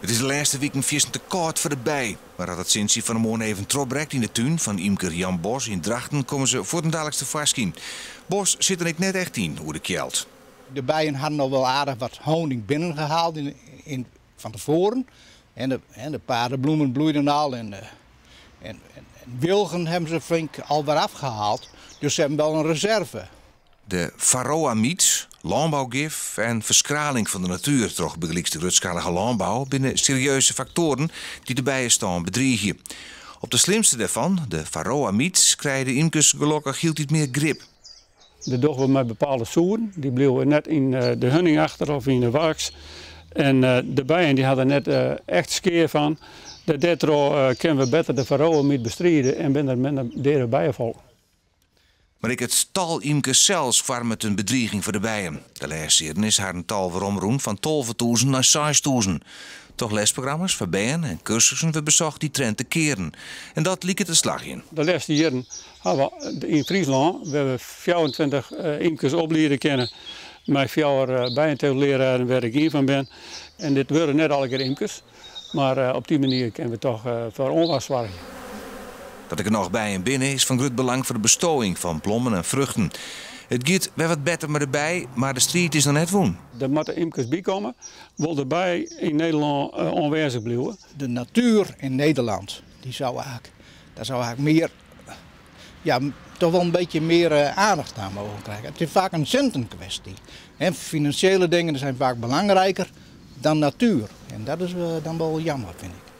It is de lêste wiken fierstente kâld foar de bij. Mar as it sintsje fan 'e moarn even trochbrekt yn de tún fan ymker Jan Bos yn Drachten komme se fuortendaliks tefoarskyn. Bos sit der ek net echt yn oer de kjeld. De bijen hadden al wel aardig wat honing binnengehaald van tevoren. En de paardenbloemen bloeiden al en wilgen hebben ze flink al weer afgehaald. Dus ze hebben wel een reserve. De varroamyt, lânbougif en ferskraling fan de natuer troch bygelyks de grutskalige lânbou binne serieuze faktoaren dy't de bijestân bedriigje. Op de slimste dêrfan, de varroamyt, krije de ymkers gelokkich hieltyd mear grip. Dat dogge we mei bepaalde soeren. Dy bliuwe net yn de huning achter of yn de waaks. En de bijen dy ha der net echt skea fan. Dêrtroch kinne we better de varroamyt bestride en binne der minder deade bijefolken. Mar ek it tal ymkers sels foarmet in bedriging foar de bijen. De lêste jierren is harren tal weromrûn fan 12.000 nei 6.000. Troch lesprogramma's foar bern en kursussen wurdt besocht dy trend te kearen. En dat liket te slagjen. De lêste jierren hawwe we yn Fryslân wêr't we 24 ymkers opliede kinne mei fjouwer bijenteeltleararen wêr't ik ien fan bin. En dit wurde net allegear ymkers, mar op dy manier kinne we toch foar oanwas soargje. Dat der genôch bijen binne is fan grut belang foar de bestowing fan blommen en fruchten. It giet wer wat better mei de bij, mar de striid is noch net wûn. Der moatte ymkers by komme, wol de bij yn Nederlân oanwêzich bliuwe. De natuer in Nederland, die zou eigenlijk, daar zou eigenlijk meer, ja, toch wel een beetje meer aandacht aan mogen krijgen. Het is vaak een centenkwestie. En financiële dingen zijn vaak belangrijker dan natuur. En dat is dan wel jammer, vind ik.